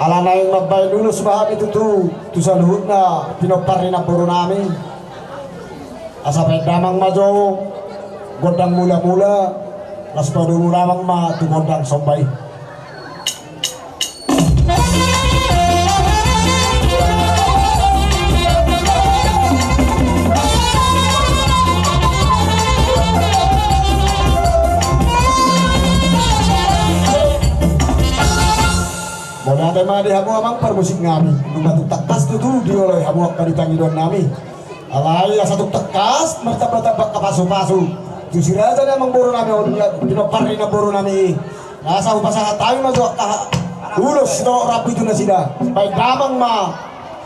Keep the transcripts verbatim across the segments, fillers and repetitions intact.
Ala naeng mambaen ulos ma hami tutu tu saluhutna pinompar ni namboru nami. Asa baen damang ma jo gondang mula-mula, laos padomu damang ma tu gondang somba i. Mauliate ma di hamu amang parmusik nami, nunga tung tangkas tutu dioloi hamu angka di pangidoan nami. Alai asa tung tangkas martamba-tamba angka pasu-pasu tu si raja ni amangboru nami on, ia pinompar ni namboru nami i. Asa hupasahat hami ma jo angka ulos sitorop rambu i tu nasida. Baen damang ma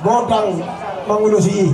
gondang mangulosi i.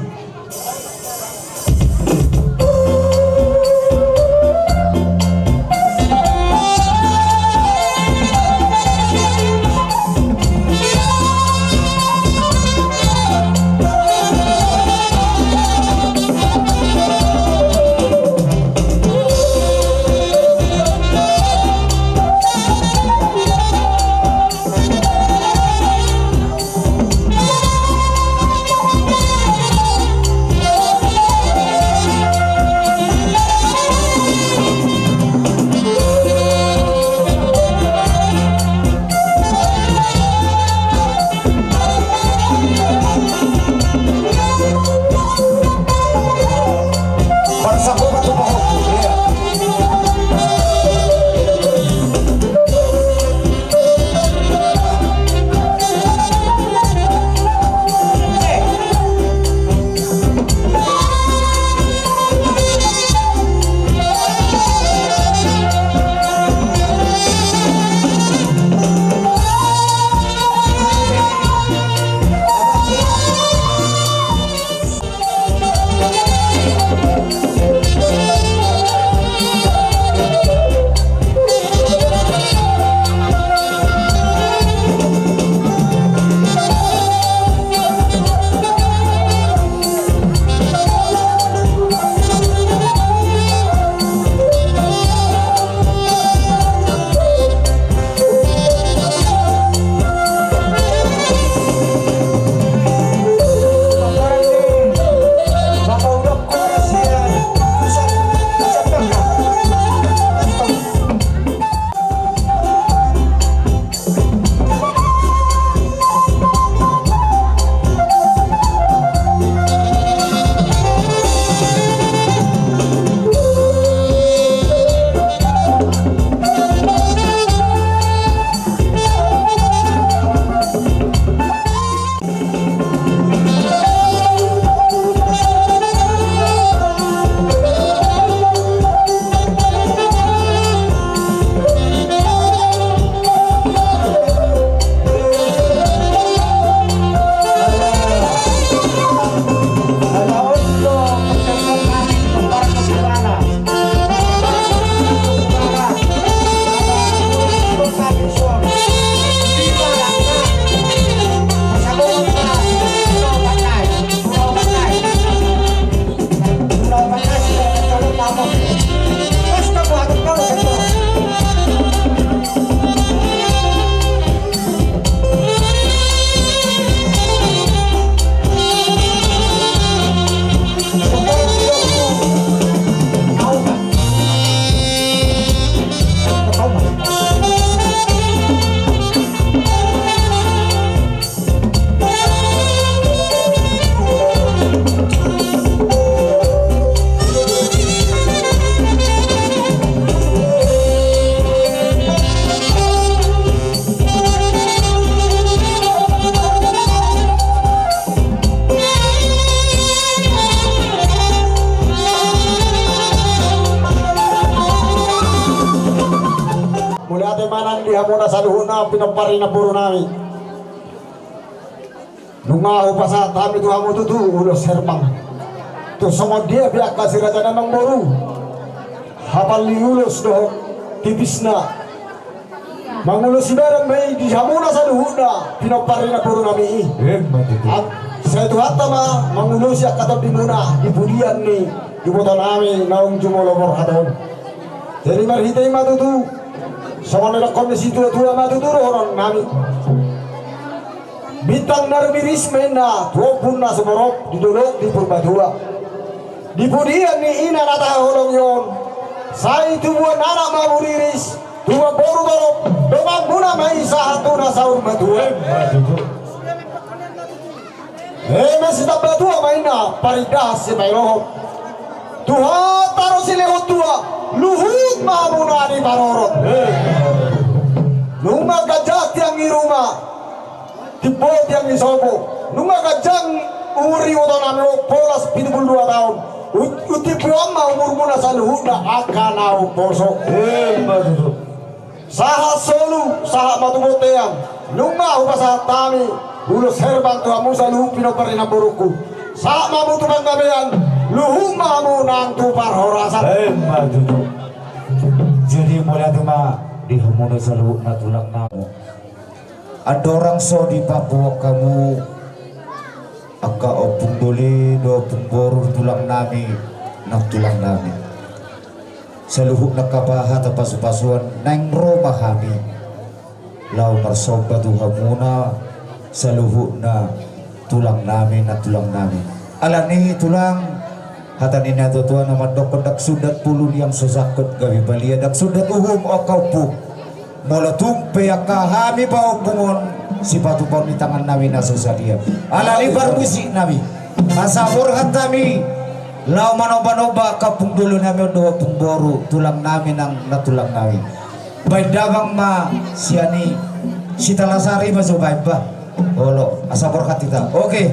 Mauliate ma nang di hamuna saluhutna pinompar ni namboru nami. Nunga hupasahat hami tu hamu tutu ulos hermang. Tu songon dia pe angka si raja ni amangboru, hapal ni ulos dohot tipisna, mangulosi barang ma i di hamuna saluhutna pinompar ni namboru nami i. Emma tutu. Sai Tuhanta ma mangulosi angka tondimuna di pudian ni iboto nami naung jumolo borhat on. Jadi marhite i ma tutu, songon na nidokkon ni situa-tua ma tutu dohonon nami. Bintang na rumiris ma inna tu ombun na sumorop di dolok di Purbatua. Di pudian ni ina na tahaholongi on, sai tubuan anak ma muriris, tubuan boru torop, donganmuna ma i sahat tu na saur matua. Eme sitamba tua ma inna parindahan sipaelohon. Tuhanta do silehon tua, luhut ma hamuna diparorot. Nunga ganjang tiang ni ruma, timbo tiang ni sopo. Nunga ganjang umur ni ibotonami on, pola pitu pulu dua taon. Ut-, utimpuan ma umurmuna saluhutna angka na umposo. Emma tutu. Sahat solu, sahat ma tu bontean. Nunga hupasahat hami ulos herbang tu hamu saluhut pinompar ni namborungku. Sahat ma hamu tu panggabean, luhut ma hamu nang tu parhorasan. Emma tutu. Jadi mauliate ma di hamu na saluhutna tulang nami. Andorang so dipaboa hamu angka ompung doli dohot ompung boru tulang nami, nang tulang nami. Saluhutna angka hata pasupasuon naeng ro ma hami laho marsomba tu hamuna saluhutna tulang nami, nang tulang nami. Alani tulang, hata ni natuatua na mandokkon, ndang sundat pulu liang so sangkot gabe balian, ndang sundat uhum angka ompung. Molo tung pe angka hami paompung on, sipatupaon ni tangan nami na so sadia. Alani parmusik nami, asa borhat hami laho manombanomba angka ompung doli nami on dohot ompung boru tulang nami nang na tulang nami. Baen damang ma sian i, sitalasari ma jo baen bah. Olo, asa borhat hita. Oke.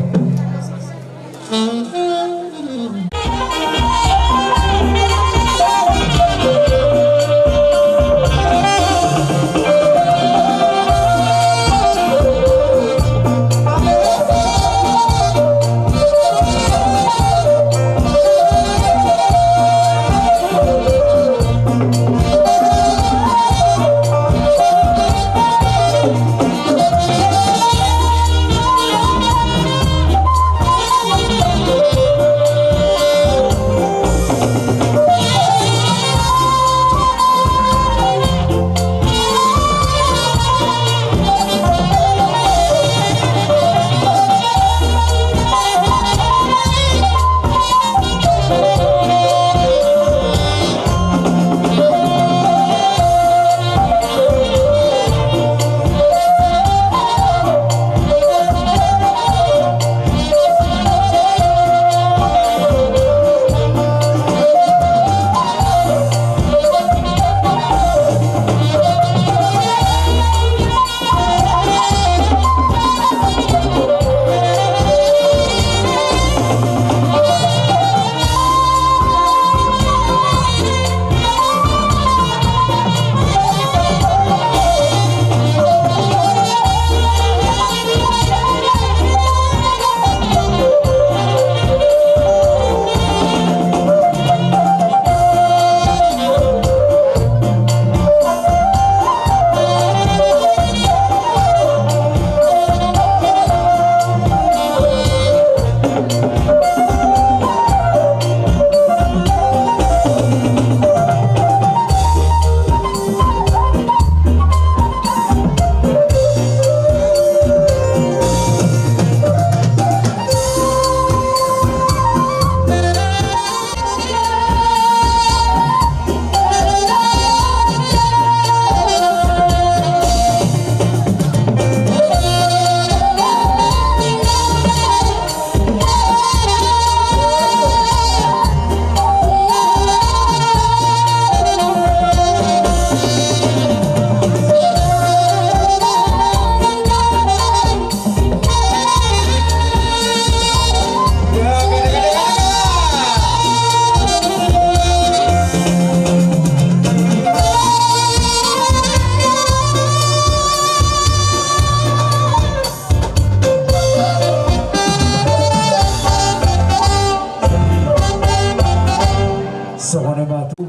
Songon i ma tutu.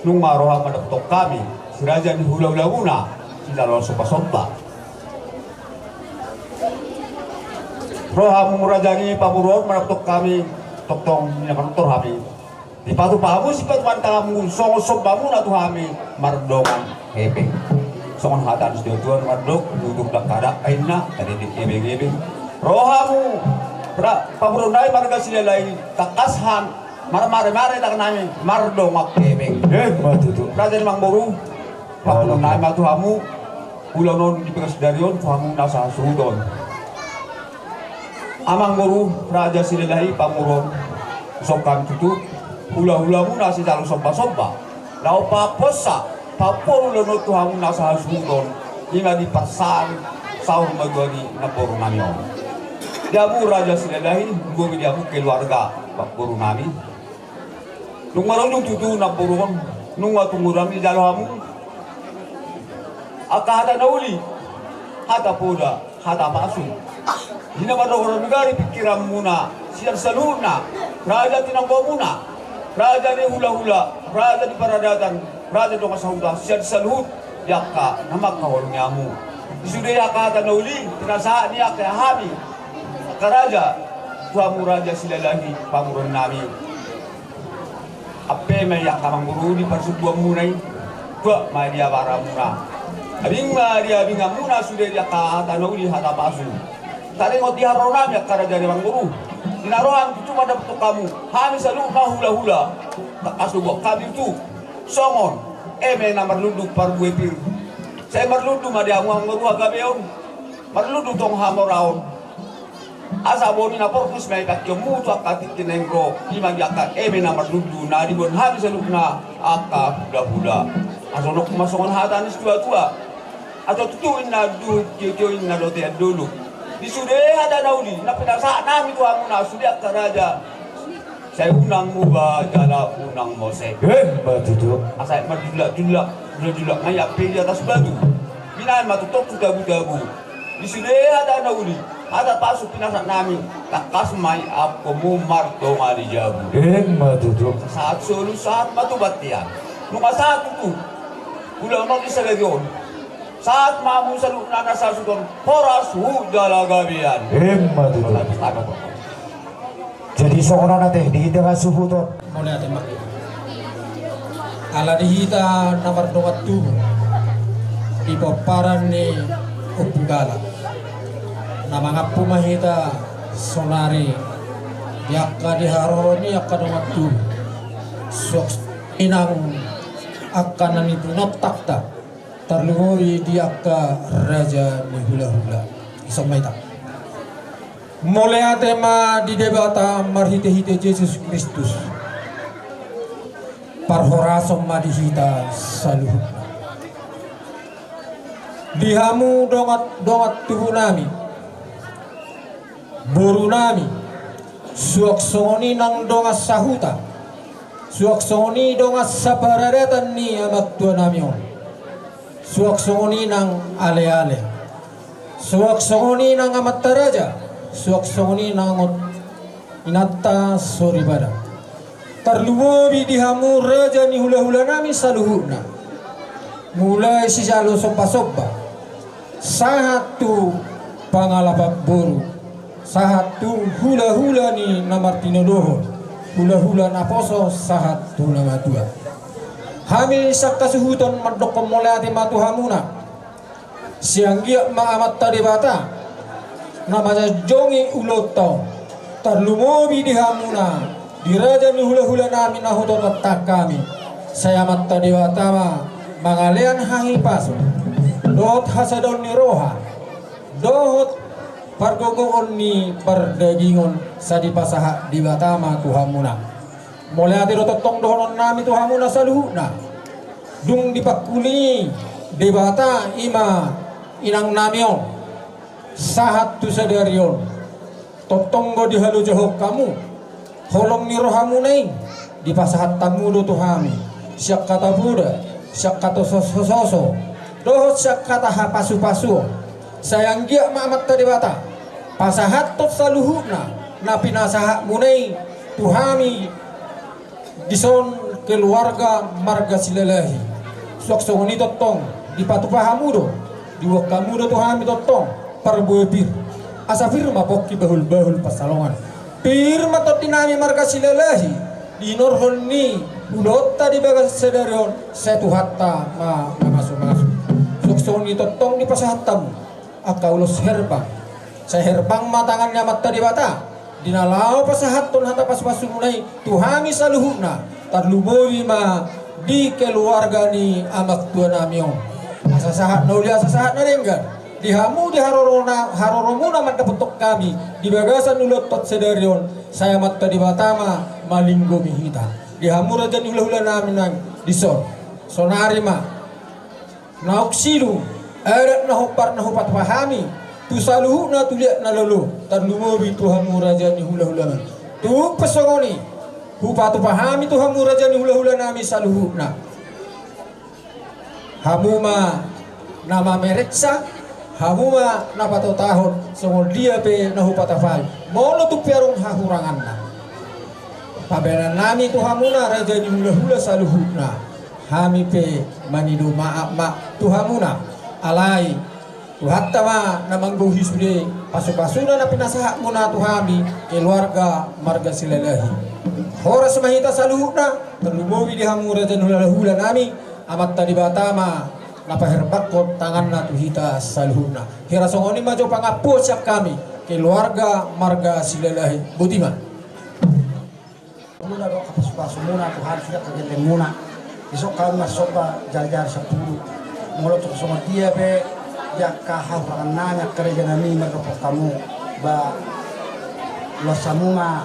Nunga roha mandapothon hami si raja ni hulahulamuna, sijalo sombasomba. Ro hamu raja ni pamoruon mandapothon hami, tongtong ninna manortor hami. Dipatupa hamu sipatupaon tanganmu songon sombamuna tu hami mardongan hepeng. Songon hata ni situatua mandok, tutur dakdanak inna, tadi di ebeng-ebeng. Ro hamu, ra, pamoruon nami marga Silalahi, tangkas han, marmare-mare tangan nami, mardongan hepeng. Emma tutu. Raja ni amangboru, pamoruon nami ma tu hamu, ulaon on di bagas sadari on, tu hamu na sahasuhuton. Amangboru, Raja Silalahi, pamoruon, songon tutu, hula-hulamuna sijalo somba-somba. Laho papossa, papossa ulaon on tu hamu na sahasuhuton, ima di parsaor, saur matua ni namboru nami on. Di hamu Raja Silalahi, lumobi di hamu keluarga, namboru nami. Dung marujung tutu namboru on, nunga tung hurang dijalo hamu angka hata na uli, hata poda, hata pasu. Di na mandok roha nagari pingkiranmuna, sian saluhutna, raja tinamboamuna, raja ni hula-hula, raja ni paradatan, raja dongan sahuta, sian saluhut, di angka na mangkaholongi hamu. Di sude angka hata na uli, pinasahat ni angka hami, angka raja, tu hamu Raja Silalahi, pamoruon nami. Ampe ma i angka amangboru di parsombaonmuna i, tuat ma di abaramuna. Abing ma di abinganmuna sude di angka hata na uli hata pasu. Taringot di haroro nami angka raja ni amangboru. Di na ro hami tutu mandapothon hamu. Hami saluhutna hula-hula. Tangkas do buat hami tutu. Songon eme na marlundu parbue pir. Sai marlundu ma di hamu amangboru hagabeon. Marlundu tong hamoraon. Asa boni na porpus ma i pangkeonmu tu angka tingki naeng ro, ima di angka eme na marlundu na diboan hami saluhutna angka hula-hula. Asa nunga ma songon hata ni situatua. Asa tutu inna duhut tio-tio inna dotean dolok. Di sude hata na uli, na pinasahat nami tu hamuna sude angka raja. Sai unang muba jala unang mose. Emma tutu. Asa marjullak-jullak, jullak-jullak ma i ampe di atas batu. Binahen ma tongtong tu tabu-tabu. Di sude hata na uli, hata pasu pinasahat nami, tangkas ma i angkomu mardongan di jabu. Emma tutu. Sahat solu, sahat ma tu bontean. Nunga sahat tutu. Ulaon on di sadari on. Sahat ma hamu saluhutna na sahasuhuton, horas hu jala gabean. Emma tutu. Horas hu jala gabean. Jadi songon on ate di hita na suhut on. Mauliate ma. Ala di hita na mardongan tubu di pomparan ni Ompu Dala, na mangampu ma hita saonari di angka di haroro ni angka dongan tubu. Suang songon i nang angka na nipinontakta. Tarlumobi di angka raja ni hula-hula. Ison ma hita. Mauliate ma di Debata marhite-hite Jesus Kristus. Parhorason ma di hita saluhutna. Di hamu dongan, dongan tubu nami. Boru nami, suang songon i nang dongan sahuta, suang songon i dongan saparadatan ni amangtua nami on, suang songon i nang ale-ale, suang songon i nang amanta raja, suang songon i nang inanta soripada. Tarlumobi di hamu raja ni hula-hula nami saluhutna. Mulai sijalo somba-somba, sahat tu pangalapan boru, sahat tu hula-hula ni na martinodohon, hula-hula naposo sahat tu na matua. Hami sian hasuhuton mandokkon mauliate ma tu hamuna. Sai anggiat ma Amanta Debata na manjanjongi ulaonta on, tarlumobi di hamuna, di raja ni hula-hula nami na hutotap hami. Sai Amanta Debata ma mangalean hahipason dohot hasadaon ni roha dohot pargogoon ni pardagingon, sai dipasahat Debata ma tu hamuna. Mauliate do tongtong dohonon nami tu hamuna saluhutna. Dung dipangkulingi Debata i ma inang nami on sahat tu sadari on, tongtong do dihalojahon hamu holong ni rohamuna i, dipasahat hamu do tu hami sian hata poda, sian hata soso-soso, dohot sian hata hapasu-pasuon. Sai anggiat ma Amanta Debata pasahathon saluhutna na pinasahatmuna i tu hami dison keluarga marga Silalahi. Suang songon i tongtong dipatupa hamu do, diboan hamu do tu hami tongtong parbue pir. Asa pir ma pongki bahul-bahul pansalongan, pir ma tondi nami marga Silalahi di hinorhon ni ulaonta di bagasan sadari on, sai Tuhanta ma mamasu-masu. Suang Tongtong dipasahat hamu angka ulos herbang. Sai herbang ma tangan ni Amanta Debata di na laho pasahathon hata pasupasumuna i tu hami saluhutna, tarlumobi ma di keluarga ni amangtuanami on. Asa sahat na uli, asa sahat na denggan di hamu, di harorona, haroromuna mandapothon hami di bagasan ulaonta sadari on, sai Amanta Debata ma malinggomi hita. Di hamu raja ni hulahulanami nang dison, sonari ma naung sidung adat na hombar na hupatupa hami tu saluhutna, tu liat na lolo, tarlumobi tu hamu raja ni hulahulanami. Tung pe songon i hupatupa hami tu hamu raja ni hulahulanami saluhutna. Hamu ma na mameriksa, hamu ma na patotahon songon dia pe na hupatupa i, molo tung pe adong hahuranganna. Pambahenannami tu hamuna raja ni hulahula saluhutna, hami pe manido maaf ma tu hamuna. Alai Tuhanta ma na manggohi sude pasupasuna na pinasahatmuna tu hami keluarga marga Silalahi. Horas ma hita saluhutna, tarlumobi di hamu raja ni hulahulanami, Amanta Debata ma na paherbanghon tanganna tu hita saluhutna. Hira songon i ma jo pangampuon sian hami keluarga marga Silalahi. Boti ma. Muna do angka pasupasumuna tu hami sian angka gellengmuna. Dison hami marsomba jala-jala sampulu. Molo tung songon dia pe di angka hahurangan nami angka raja nami mardophon hamu, ba las hamu ma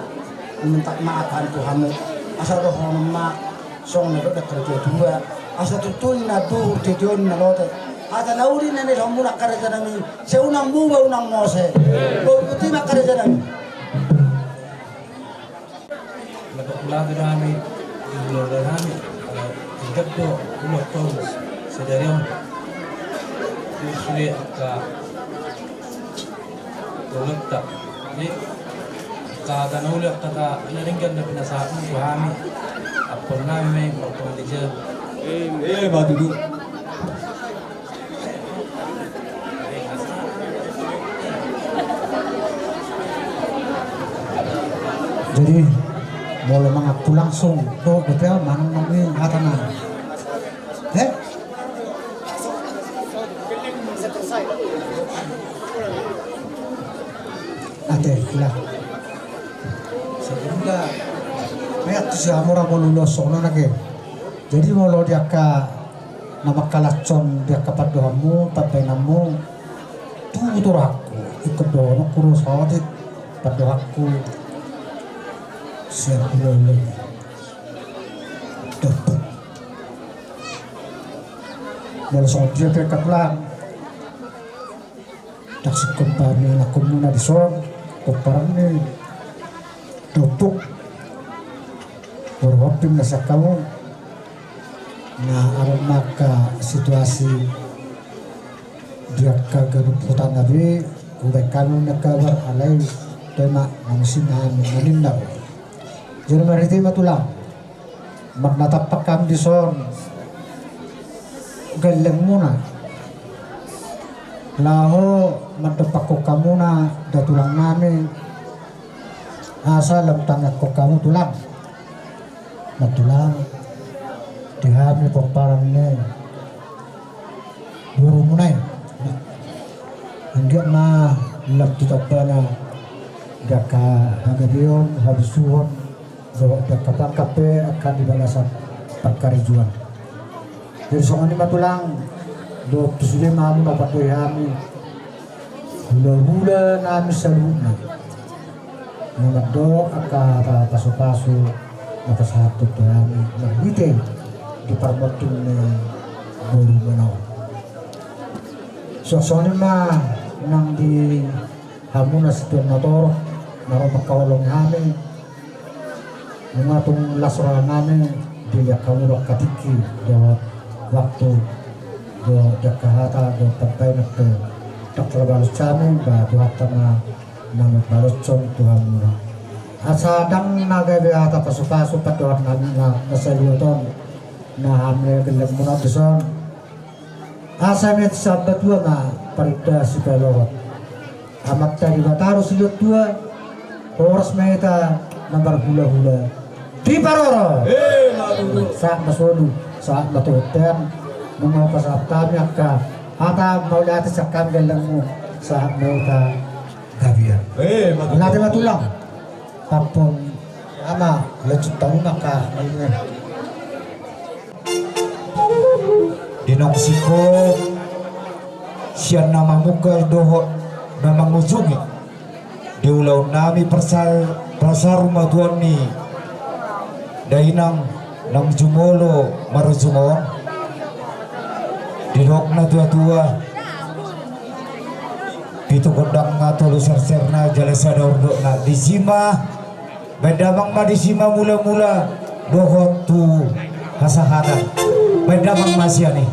minta maaf hami tu hamu. Asa dohonon ma songon na didok angka na tua-tua, asa tutu na duhur titi on na lote. Hata na uli na nilehonmuna angka raja nami, sai unang muba unang mose. Boti ma angka raja nami. Mardongan do hami di hulahula nami, ala tingkat do ulaonta sadari on. Di sude angka ulaonta. Jadi angka hata na uli, angka hata na denggan na pinasahatmu tu hami, ampuon nami ma i martonga di jabu. Eh, ma tutu. Jadi molo mangampu langsung dohot dope au manang nang i hata na. Eh? Ate, lah. Sebelumnya, meak tu si hamura molo ulos songon on ake. Jadi molo di angka na mangkalashon di angka pandohanmu, pambahenanmu, tubu tu rohangku, ingkon dohononku do saotik pandohanku sian hulahula i. Dapot. Molo songon dia pe angka tulang. Dang singkop hami anakhonmuna dison, pomparan ni Dapot. Borhat pe na sian hamu. Na adong ma angka situasi di angka ganup hutana be, hubaen hami na kabar alai toe ma na muse hami na ninna. Jadi marhite ma tulang. Marnatampak hami dison gellengmuna laho mandompakhon hamuna da tulang nami, asa lam tangiangkon hamu tulang. Mantulang di hami pomparan ni borumuna i. Anggiat ma lam tu tambana di angka hagabeon, habisuhon, dohot di angka pangkat pe angka di bagasan pangkarejoan. Jadi songon i ma tulang, dohot tu sude ma hamu na pandoi hami, hulahula nami saluhutna. Na mandok angka hata pasupasu na pasahathon tu hami marhite di parmonting ni borumuna on. Songon i ma nang di hamu na situan na torop na ro mangkaholongi hami. Nunga tung las roha nami di angka mudok katikki dohot waktu dohot angka hata dohot pambahenan pe. Ndang tarbalos hami, ba Tuhanta ma na mambaloshon tu hamuna. Asa ndang na gabe hata pasupasu pandohan nami na saluhut on na hami gellengmuna dison. Asa mete sambatua ma parinda sipalohot. Amanta Debata do silehon tua, horas ma hita na marhulahula. Diparorot. Eh, ma tutu. Sahat ma solu, sahat ma tu bontean. Nunga pasahat hami angka Hata mauliate sian hami, gellengmu sahat ma hita gabe. Eh, mauliate ma tulang. Pampung ama, lanjut tamu maka. Di naung singkop sian na mamungka dohot na mangujungi di ulaon nami parsa-, parsaur matua ni dainang naung jumolo marujung on. Didok natua-tua, pitu gondang na tolu serserna, jala sada urdotna. Disi ma, baen damang ma disi ma mula-mula dohot tu hasahatan. Baen damang ma sian i.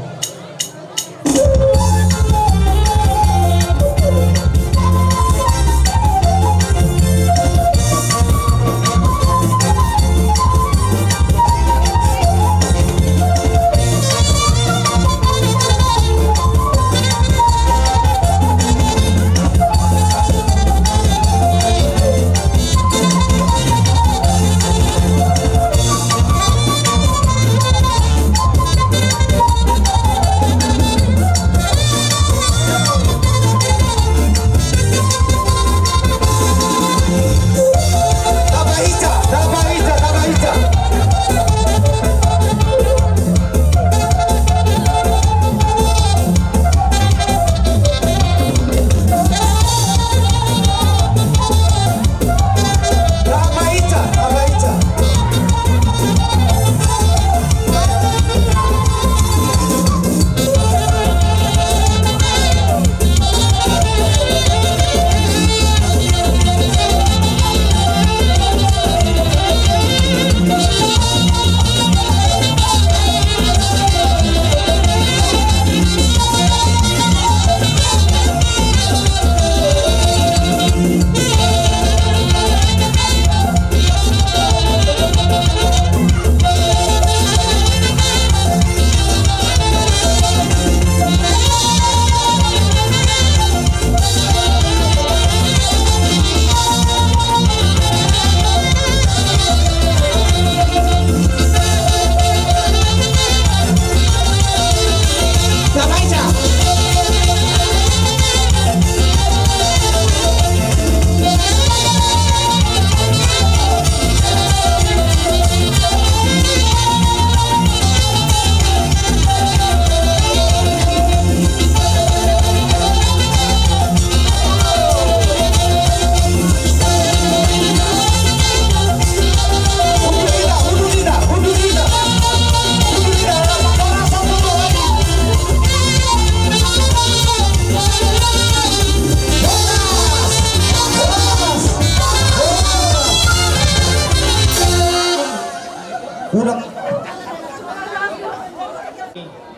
Ulang.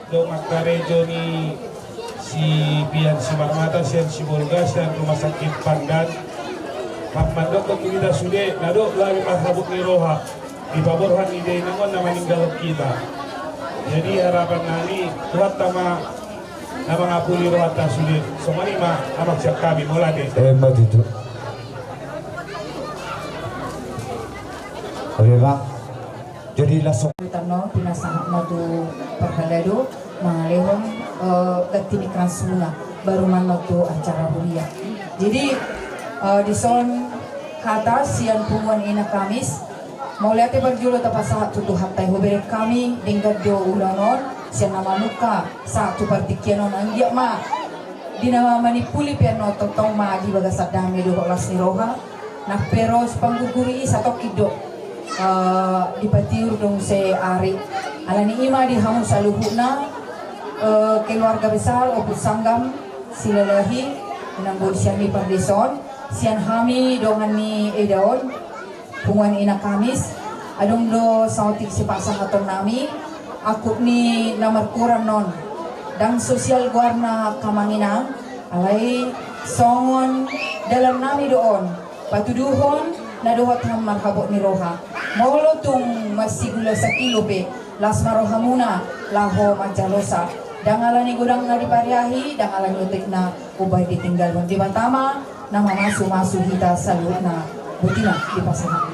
Dongan karejo ni si Pian Simarmata sian Sibolga sian Rumah Sakit Pandan. Mamandok tu hita sude, na dok lagi marhabot ni roha di paborhat ni dainang on na maninggalhon hita. Jadi harapan nami, Tuhanta ma na mangapuli rohanta sude. Songon i ma amang sian hami, mauliate. Emma tutu. Oke, Bang. Jadi langsung. Tano pinasahat ma tu parhalado mangalehon, eh, ganti ni krans muna baru manat tu acara huria. Jadi, eh, dison hata sian punguan Ina Kamis, mauliate parjolo tapasahat tu Tuhanta i, hubereng hami denggan do ulaon on sian na mamungka sahat tu partingkian on, anggiat ma di na manimpuli pe annon tongtong ma di bagasan dame dohot las ni roha. Nang pe ro sipanggurguri i satongkin do, eh, dipatiur do muse ari. Alani i ma di hamu saluhutna, eh, keluarga besar Opus Sanggam Silalahi, nang boru sian i pardeson, sian hami dongan ni eda on, punguan Ina Kamis, adong do saotik sipasahaton nami, angkup ni na markuran on, ndang sosial goarna hamu amang inang, alai songon dalan nami do on, patuduhon na dohot hami marhabot ni roha. Molo tung masigula sakilo pe, las ma rohamuna laho manjalosa. Ndang alani godang na dipariahi, ndang alani otik na umbahen ditinggalhon. Debata ma na mamasumasu hita saluhutna. Botima, dipasahat.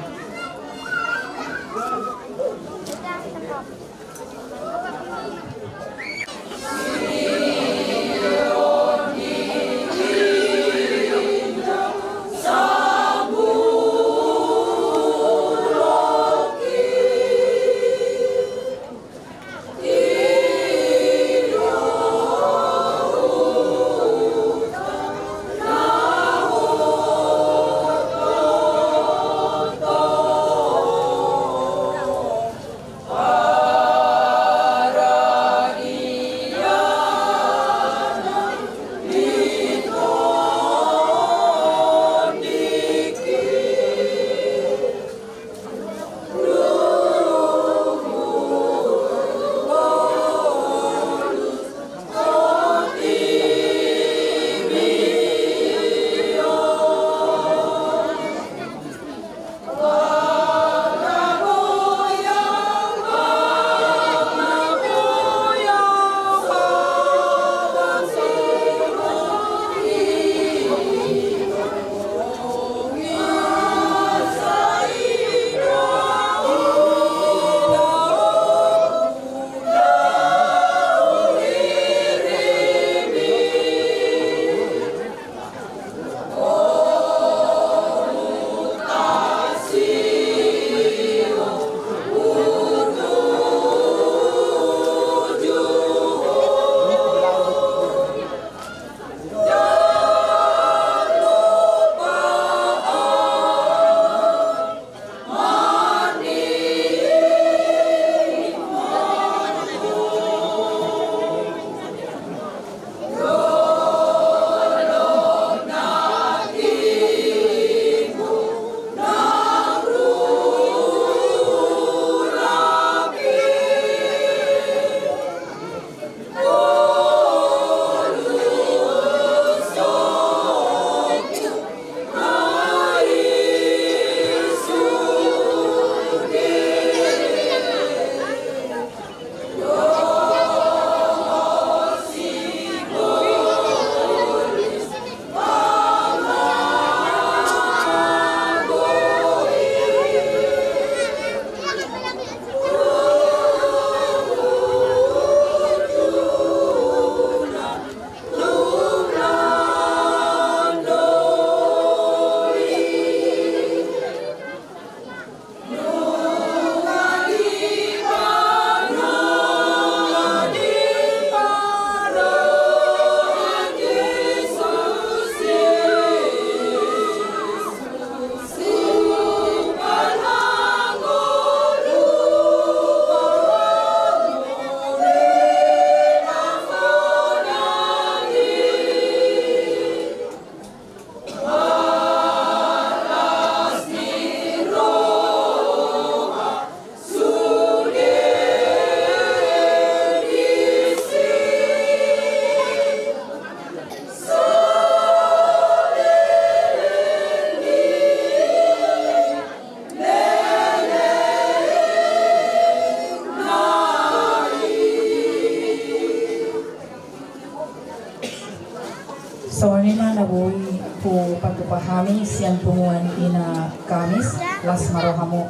Songon i ma na boi hupatupa hami sian punguan Ina Kamis, las ma rohamu.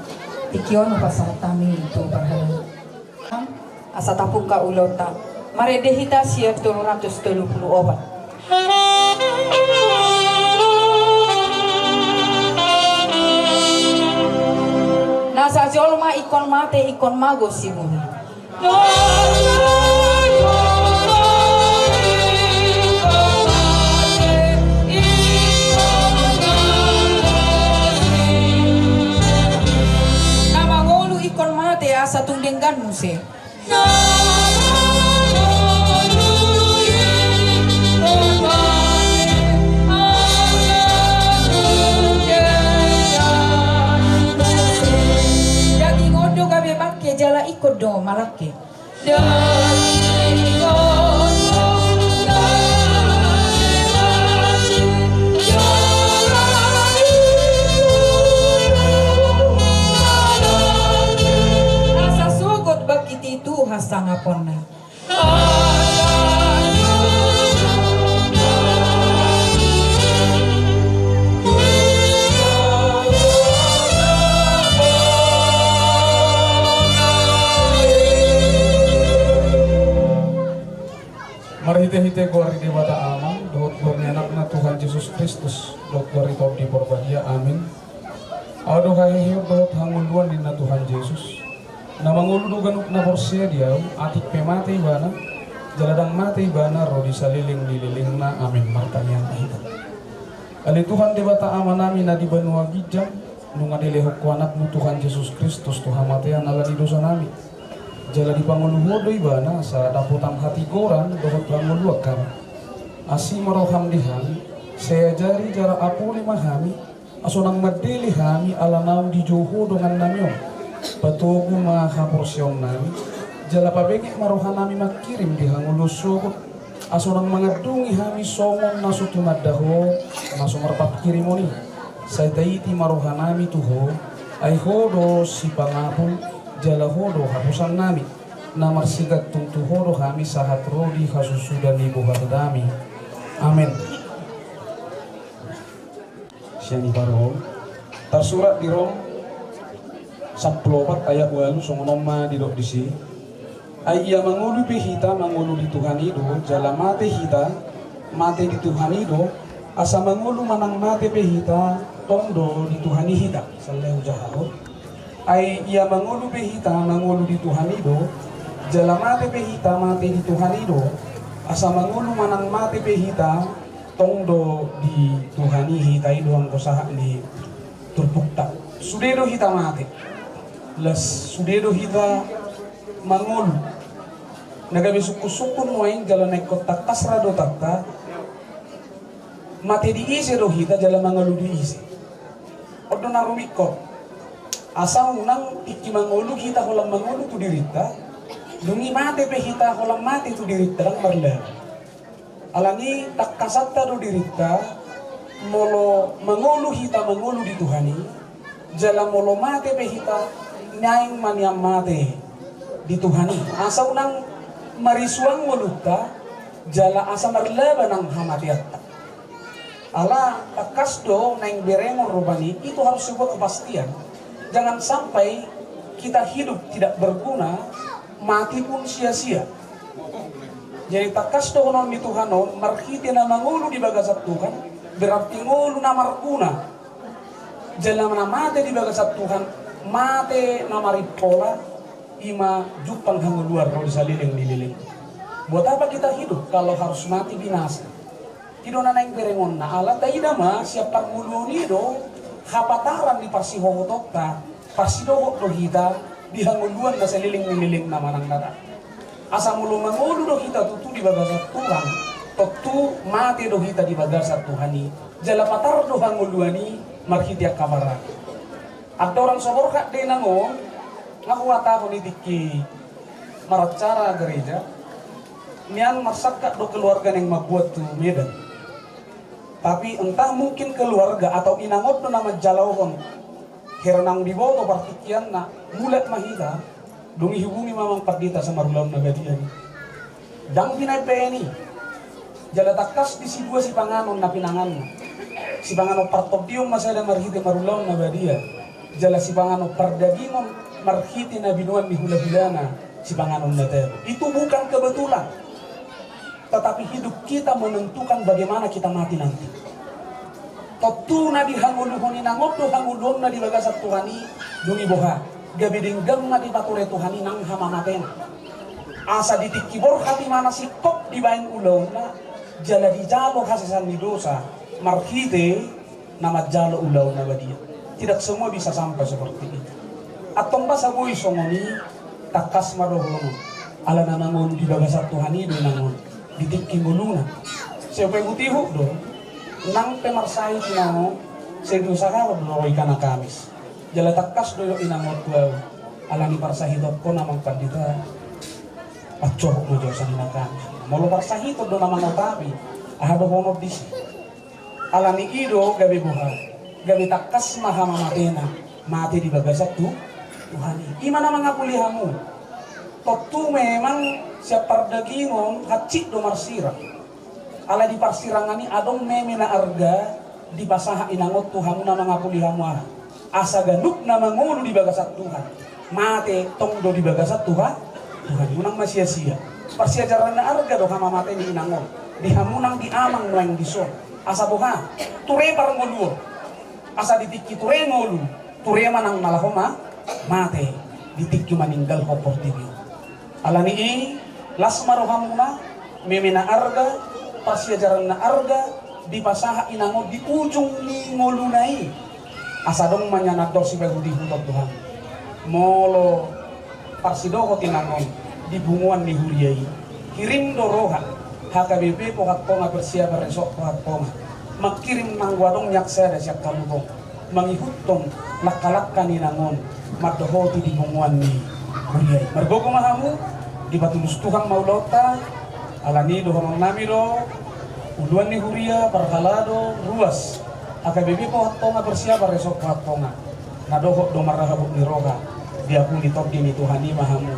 Tingki on hupasahat hami tu parhalado. Asa tapungka ulaonta. Marende hita sian tolu ratus tolu pulu opat. Na sajolma ingkon mate, ingkon mago sibohi. Na mangolu ingkon mate asa tung denggan muse. Daging on do gabe bangke jala ingkon do malangke. Asa sogot bangkit i tu hasangaponna. Marhite-hite goar ni Debata Ama, dohot goar ni Anakna Tuhan Jesus Kristus, dohot goar ni Tondi Porbadia. Amin. Ahu do haheheon dohot hangoluan ninna Tuhan Jesus. Na mangolu do ganup na porsea di Ahu, atik pe mate ibana, jala ndang mate ibana ro di saleleng ni lelengna. Amin. Martangiang ma hita. Ale Tuhan Debata Amanami na di banua ginjang, nunga dilehon Ho Anakmu Tuhan Jesus Kristus tu hamatean ala ni dosanami. Jala dipangolu Ho do ibana asa dapotan hatigoran dohot hangoluan hami. Asi ma roham di hami, sai ajari jala apuli ma hami, asa unang mandele hami ala naung dijou Ho dongannami on. Patogu ma haporseaonnami, jala pabege ma rohanami mangkirim di hangoluan sogot, asa unang mangandungi hami songon na so tumanda Ho na so marpangkirimon i. Sai taiti ma rohanami tu Ho, ai Ho do sipangapul, jala Ho do haposannami. Na marsigantung tu Ho do hami sahat ro di hasusuda ni bohatanami. Amen. Sian i paruhon. Tarsurat di Rom sampulu opat ayat ualu, songon on ma didok disi. Ai ia mangolu pe hita, mangolu di Tuhan i do, jala mate hita, mate di Tuhan i do, asa mangolu manang mate pe hita, tong do di Tuhan i hita. Saleu jaha ho. Ai ia mangolu pe hita, mangolu di Tuhan i do, jala mate pe hita, mate di Tuhan i do, asa mangolu manang mate pe hita, tong do di Tuhan i hita. I do anggo sahat ni turpukta. Sude do hita mate. Las sude do hita mangolu. Na gabe sungkun-sungkun nuaeng jala na ingkon tangkas radotanta, mate di ise do hita jala mangolu di ise. On do na rumingkot. Asa unang tingki mangolu hita holan mangolu tu dirinta, dung i mate pe hita holan mate tu dirinta, ndang marlaku. Alani i tangkasanta do dirinta, molo mangolu hita mangolu di Tuhan i, jala molo mate pe hita, naeng ma nian mate di Tuhan i. Asa unang marisuang ngolunta, jala asa marlaba nang hamateanta. Ala tangkas do naeng berengon rupani, itu harus sebuah kepastian. Jangan sampai kita hidup tidak berguna, mati pun sia-sia. Jadi tangkas dohonon ni Tuhan on, marhite na mangolu di bagasan Tuhan, berarti ngolu na marguna. Jala na mate di bagasan Tuhan, mate na marimpola, i ma jumpang hangoluan ro di saleleng ni leleng. Buat apa kita hidup kalau harus mati binasa? I do na naeng berengonna, ala taida ma sian parngoluon i do hapataran ni parsihohotonta, parsidohot do hita di hangoluan na saleleng ni lelengna manang na ndang. Asa molo mangolu do hita tutu di bagasan Tuhan, tontu mate do hita di bagasan Tuhan i, jala patar do hangoluan i marhite angka paranak. Andorang so borhat dainang on, nga huhatahon i tingki maracara gereja, nian marsangkap do keluarga naeng mambuat tu Medan. Tapi entah mungkin keluarga atau inang on do na manjalohon, hera naung diboto partingkianna, mulak ma hita, dung i hubungi ma amang pandita asa marulaon na badia i. Ndang pinaen-paen i. Jala tangkas di sidua sipanganon na pinanganna. Sipanganon partondion ma sada marhite marulaon na badia. Jala sipanganon pardagingon marhite na binoan ni hulahulana sipanganon na tabo. Itu bukan kebetulan. Tetapi hidup kita menentukan bagaimana kita mati nanti. Tontu na dihangoluhon inangon do hangoluonna di bagasan Tuhan i. Dung i boha, gabe denggan ma dipature Tuhan i nang hamamatena. Asa di tingki borhat imana singkop dibaen ulaonna, jala dijalo hasesaan ni dosa marhite na manjalo ulaon na badia. Tidak semua bisa sampai seperti itu. Antong boasa boi songon i? Tangkas ma dohonon, ala na mangolu di bagasan Tuhan i do inangon di tingki ngoluna. Sai hupaihutihut do, nang pe marsahit inangon, sai diusahahon do ro i na Kamis. Jala tangkas do inangon tu ahu, ala ni parsahitonhon amang pandita, pansohot ma jo sian i na Kamis. Molo parsahiton do na mangotapi, aha dohonon disi? Ala ni i do gabe boha, gabe tangkas ma hamamatena mate di bagasan tu, Tuhan i. I ma na mangapuli hamu. Tontu memang sian pardagingon hansit do marsirang. Ala di parsirangan i adong meme na arga dipasahat inangon tu hamu na mangapuli hamu aha. Asa ganup na mangolu di bagasan Tuhan, mate tong do di bagasan Tuhan. Tuhan, unang ma sia-sia. Parsiajaran na arga do hamamate ni inangon di hamu nang di amang nuaeng dison. Asa boha? Ture parngoluon. Asa di tingki ture ngolu, ture ma nang na laho ma mate di tingki maninggalhon portibi on. Ala ni i, las ma rohamuna, meme na arga, parsiajaran na arga dipasahat inangon di ujung ni ngoluna i. Asa adong ma nian andor sipaihutihuton Tuhan. Molo parsidohot inangon di punguan ni huria i, kirim do roha H K B P Pohat Tonga, Persiapan Resort Pohat Tonga, mangkirim nanggo adong nian sada sian hamu tong mangihuthon langka-langka ni inangon mandohoti di punguan ni huria i. Margogo ma hamu, dipatulus Tuhan ma ulaonta. Ala ni i dohonon nami do, uluan ni huria, parhalado, ruas, H K B P Pohat Tonga, Persiapan Resort Pohat Tonga, na dohot do marhabot ni roha, diapuli Tondi ni Tuhan i ma hamu.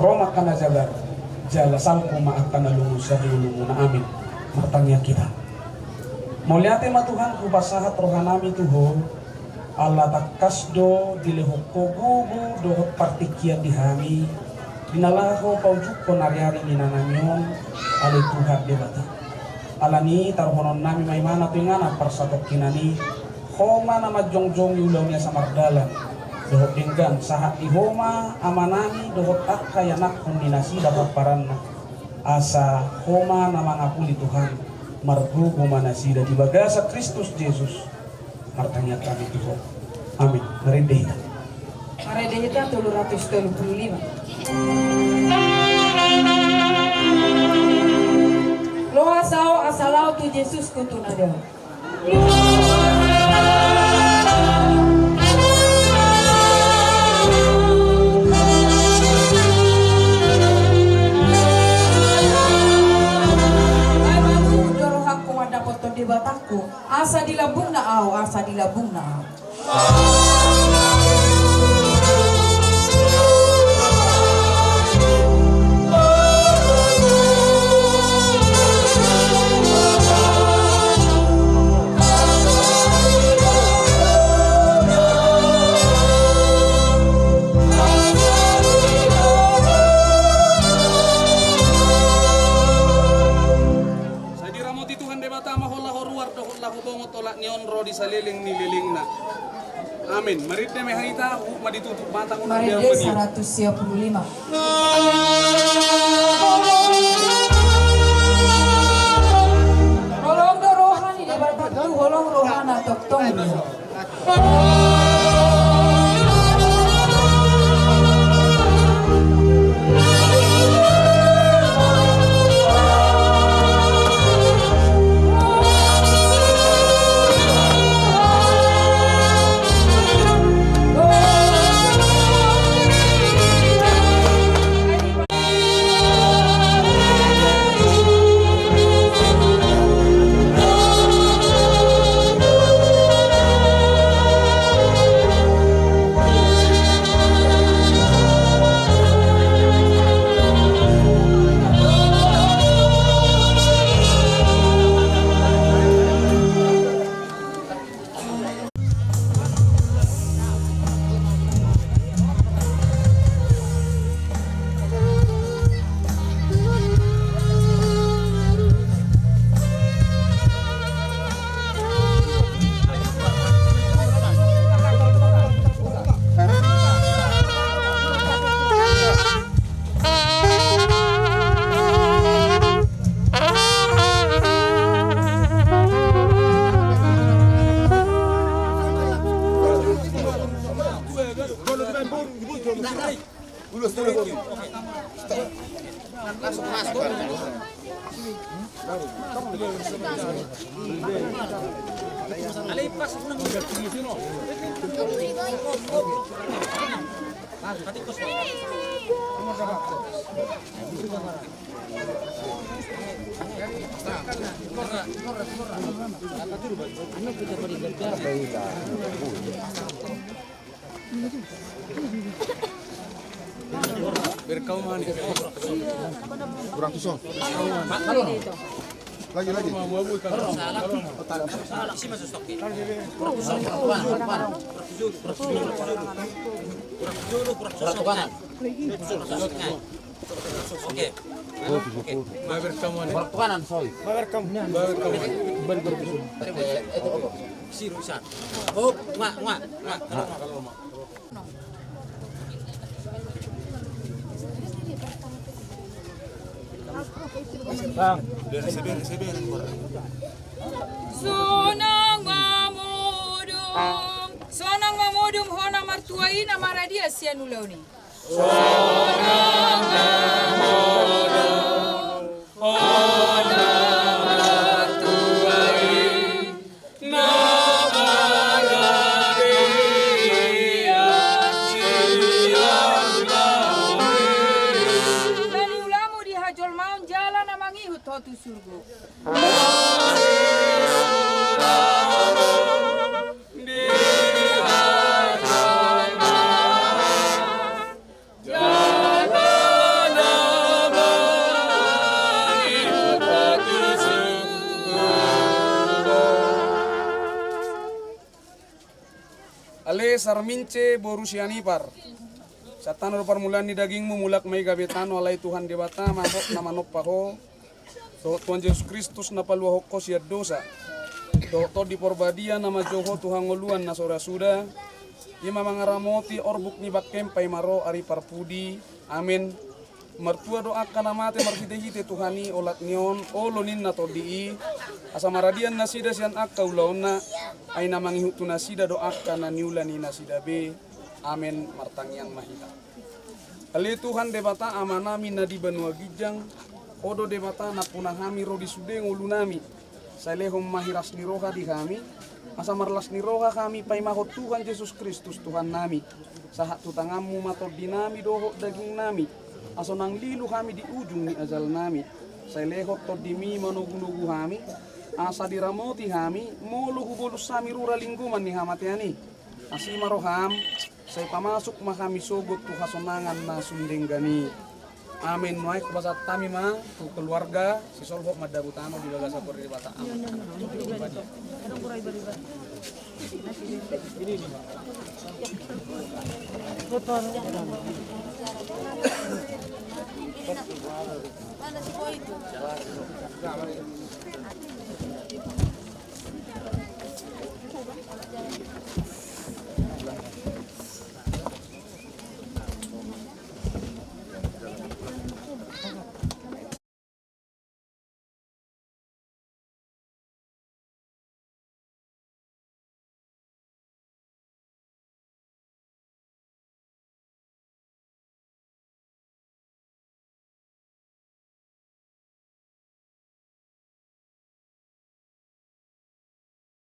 Ro ma angka na jagar, jala salpu ma angka na lungun sian ngolumuna. Amin. Martangiang hita. Mauliate ma Tuhan, hupasahat roha nami tu Ho, ala tangkas do dilehon Ho gogo dohot partingkian di hami, di na laho paujunghon ari-ari ni ingananmi on, ale Tuhan Debata. Ala ni i taruhonon nami ma ibana tu inganan parsatongkinan i, Ho ma na manjongjongi ulaon i asa mardalan dohot denggan, sahat di Ho ma amanami dohot angka ianakhon ni nasida pomparanna. Asa Ho ma na mangapuli Tuhan, margogo ma nasida di bagasan Kristus Jesus. Martangiang hami tu Ho. Amin. Marende hita. Marende hita tolu ratus tolu puluh lima. Loas ahu asa laho tu Jesus, kutu na dao. Ai malu do rohangku mandapothon Debatangku. Asa di lambungna ahu, asa di lambungna ahu. Sai diramoti Tuhan Debata ma ho laho ruar dohot laho bongot, olat ni on ro di saleleng ni lelengna. Amin. Marende ma hita, huhut ma ditutup mata. Marende seratus sia puluh lima. Holong do roha ni Debata tu, holong rohana tongtong. Kurang tuson. Lagi, lagi. Oke. Oke. Baber kamu nih. Baber kamu. Baber kamu. Siru sa. Oh, ma, ma, ma. Bang. Sonang mamodom, sonang mamodom hona martua i na maradian sian ulaon i. Na niulamu di hajolmaon jala na mangihut ho tu surgo. Ale Sarmince boru Sianipar, sian tano do parmulaan ni dagingmu, mulak ma i gabe tano, alai Tuhan Debata ma hot na manompa ho. Dohot Tuhan Jesus Kristus na paluahon ho sian dosa, dohot Tondi Porbadia na manjou ho tu hangoluan na so ra suda, i ma mangaramoti orbuk ni bangkem paima ro ari parpudi. Amen. Martua do angka na mate marhitehite Tuhan i, olat ni on olo ninna Tondi i, asa maradian nasida sian angka ulaonna, ai na mangihut tu nasida do angka na niula ni nasida be. Amen. Martangiang ma hita. Ale Tuhan Debata Amanami na di banua ginjang, Ho do Debata nampuna hami ro di sude ngolunami. Sai lehon ma hiras ni roha di hami, asa marlas ni roha hami paimahon Tuhan Jesus Kristus Tuhannami. Sahat tu tanganmu ma tondinami dohot dagingnami, asa unang lilu hami di ujung ni ajalnami. Sai lehon tondimi manogunogu hami, asa diramoti hami molo hubolus hami rura linggoman ni hamatean i. Asi ma roham, sai pamasuk ma hami sogot tu hasonangan na sun denggan i. Amen. Nuaeng hupasahat hami ma tu keluarga, sisolhot mandabu tano di bagasan bor ni Debata. Amen.